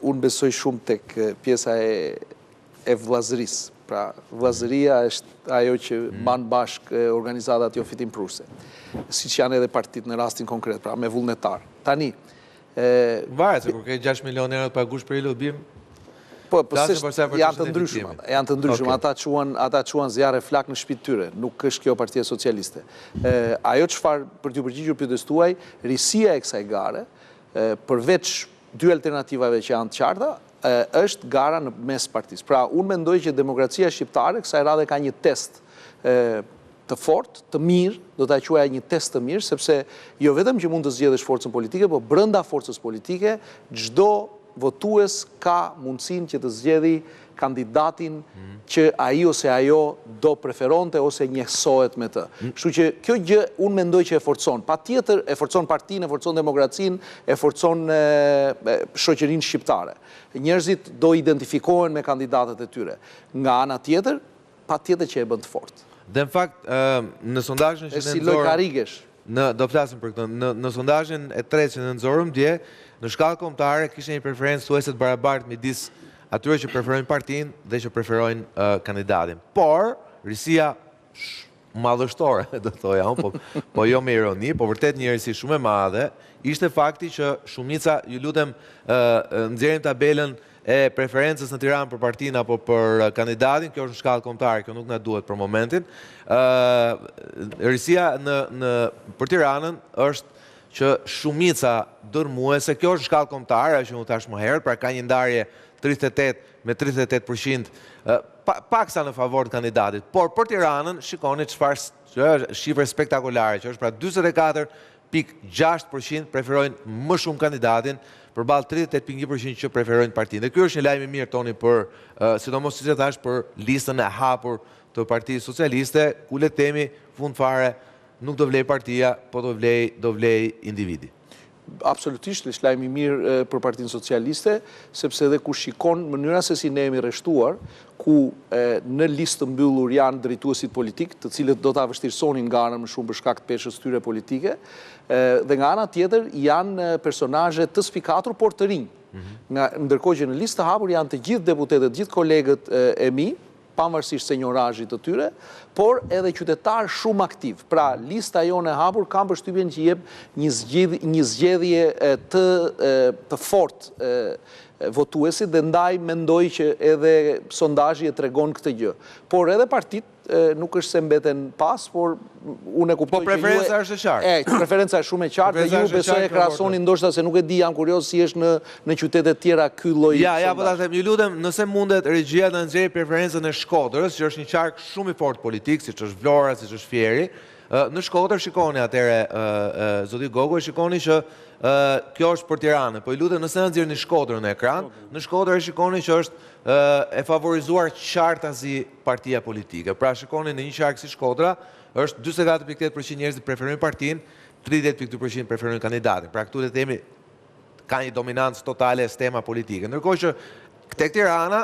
Unë besoj shumë tek pjesa e e vëllazërisë. Pra, vëllazëria është ajo që mm. mban bashkë organizatat jofitimprurëse. Siç janë edhe partitë në rastin konkret, pra me vullnetarë. Tani, Varet, se kur ke 6 milion euro të pagush për lobim, Po, po se janë të ndryshëm, janë të ndryshëm, ata çuan, ata çuan zjarr e flakë në shtëpi të tyre, nuk është kjo Partia Socialiste. Ajo çfarë për t'iu përgjigjur pyetjes tuaj, risia e kësaj gare, përveç dy alternativave që janë të qarta, është gara në mes partisë. Pra, unë mendoj që demokracia shqiptare kësaj radhe ka një test të fortë, të mirë, do ta quaja një test të mirë, sepse jo vetëm që mund të zgjedhësh forcën politike, po brenda forcës politike, çdo votues ka mundësinë që të zgjedhi kandidatin që ai ose ajo do preferonte ose njehsohet me të. Kështu që kjo gjë unë mendoj që e forcon. Patjetër e forcon partinë, e forcon demokracinë, e forcon shoqërinë shqiptare. Njerëzit do identifikohen me kandidatët e tyre. Nga ana tjetër, patjetër që e bën të fortë. Dhe në fakt, në sondazhin që ne nxorëm... Është si lojë karrigesh. Në, do flasim për këtë. Në, në sondazhin e tretë që ne nxorëm dje, në shkallë kombëtare kishte një preferencë thuajse të barabartë midis atyre që preferojnë partinë dhe që preferojnë uh, kandidatin. Por, risia madhështore, do thoja unë, po, po jo me ironi, po vërtet një risi shumë e madhe, ishte fakti që shumica, ju lutem, uh, nxjerrim tabelën e preferencës në Tiranë për partinë apo për kandidatin, kjo është në shkallë kombëtare, kjo nuk na duhet për momentin. Ë risia në në për Tiranën është që shumica dërrmuese, kjo është në shkallë kombëtare, ajo që unë thashë më herët, pra ka një ndarje 38 me 38%, pa, paksa në favor të kandidatit. Por për Tiranën, shikoni çfarë shifre spektakolare, që është pra 44 6% preferojnë më shumë kandidatin, përballë 38.1% që preferojnë partinë. Dhe ky është një lajm i mirë Toni për, sidomos siç e thashë, për listën e hapur të Partisë Socialiste, ku le të themi fund fare nuk do vlejë partia, po do vlejë do vlejë individi. Absolutisht, është lajm i mirë për Partinë Socialiste, sepse edhe kur shikon mënyra se si ne jemi rreshtuar, ku në listë të mbyllur janë drejtuesit politikë, të cilët do ta vështirësonin garën më shumë për shkak të peshës tyre politike, dhe nga ana tjetër janë personazhe të spikatur, por të rinj. Mhm. Nga ndërkohë që në listë të hapur janë të gjithë deputetët, të gjithë kolegët e mi, pavarësisht seniorazhit të tyre, por edhe qytetarë shumë aktivë. Pra, lista jonë e hapur kam përshtypjen që jep një zgjidh, një zgjedhje të të fortë votuesit dhe ndaj mendoj që edhe sondazhi e tregon këtë gjë. Por edhe partitë nuk është se mbeten pas, por unë e kuptoj po, që ju... Po preferenca është e qartë. E, preferenca është shumë e qartë dhe ju besoj e krahasoni ndoshta se nuk e di, jam kurioz si është në në qytete të tjera ky lloj Ja, ja, po ta them, ju lutem, nëse mundet regjia të nxjerrë preferencën e Shkodrës, që është një qark shumë i fortë politik, siç është Vlora, siç është Fieri. Në Shkodër shikoni atëherë zoti Gogu, e shikoni që kjo është për Tiranën. Po ju lutem, nëse na nxjerrni Shkodrën në ekran, në Shkodër e shikoni që është e favorizuar qartazi partia politike. Pra shikoni në një qark si Shkodra, është 44.8% njerëzit preferojnë partinë, 30.2% preferojnë kandidatin. Pra këtu le të themi ka një dominancë totale stema politike. Ndërkohë që tek Tirana,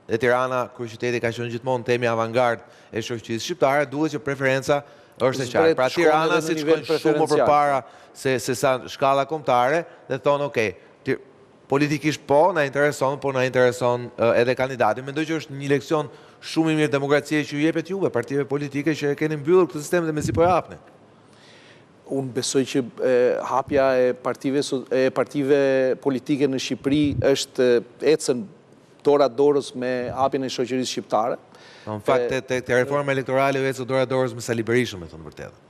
dhe Tirana kryeqyteti ka qenë gjithmonë themi avangard e shoqërisë shqiptare, duhet që preferenca është e qartë. Pra Tirana siç shkon shumë më përpara se se sa shkalla kombëtare dhe thonë ok, Politikisht po, na intereson, po na intereson edhe kandidati. Mendoj që është një leksion shumë i mirë demokracie që ju jepet juve, partive politike që e keni mbyllur këtë sistem dhe mezi po e hapni. Unë besoj që hapja e partive e partive politike në Shqipëri është ecën dora dorës me hapjen e shoqërisë shqiptare. Po, në fakt, te, te, te reforma elektorale u ecët dora dorës me Sali Berishën, me thënë të vërtetën.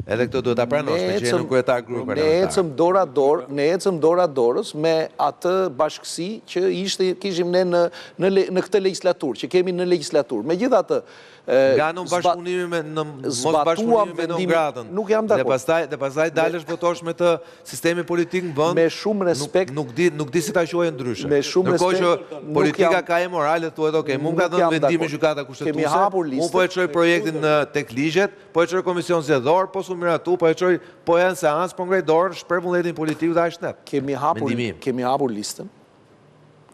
Edhe këtë duhet ta pranosh, meqë je nënkryetar grupi parlamentar. Ne ecëm dora dorë, ne ecëm dora dorës me atë bashkësi që ishte kishim ne në në në këtë legjislaturë, që kemi në legjislaturë. Megjithatë, nga në bashkëpunimi me në mos bashkëpunimi me non gratën. Nuk jam dakord. Dhe pastaj dhe pastaj dalësh votosh me të sistemi politik në vend. Me shumë respekt. Nuk di nuk di si ta quaj ndryshe. Me shumë respekt. Ndërkohë që politika ka e moral dhe thuhet ok, mua më ka dhënë vendimin gjykata kushtetuese. Unë po e çoj projektin në tek ligjet, po e çoj komision zgjedhor, po s'u miratu, po e çoj po e në seancë, po ngrej dorën, shpreh vullnetin politik dhe aq net. Kemi hapur kemi hapur listën,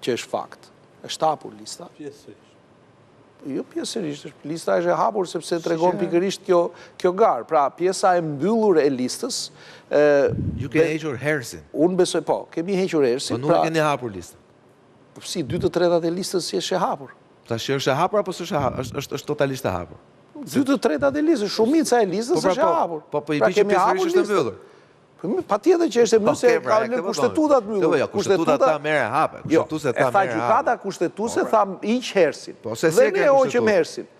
që është fakt. Është hapur lista. Pjesërisht. Jo pjesërisht, është lista është e hapur sepse tregon pikërisht kjo kjo garë. Pra, pjesa e mbyllur e listës, ë Ju keni hequr herësin. Unë besoj po, kemi hequr herësin. Po nuk e pra keni hapur listën. Po si, dy të tretat e listës si është e hapur? Tash është e hapur apo s'është e hapur? Është është është totalisht e hapur. Dy të tretat e listës, shumica e listës po, pra, është e po, hapur. Po, po i pra, bie që pjesërisht është e mbyllur. Po mirë, patjetër që është e mbyllur se pra, ka lënë po kushtetuta të mbyllur. Jo, jo, kushtetuta ta merr e hape. Jo, Kushtetuese ta merr e hape. Tha gjykata kushtetuese, po, pra. tha hiq herësin. Po, se se ke kushtetutë.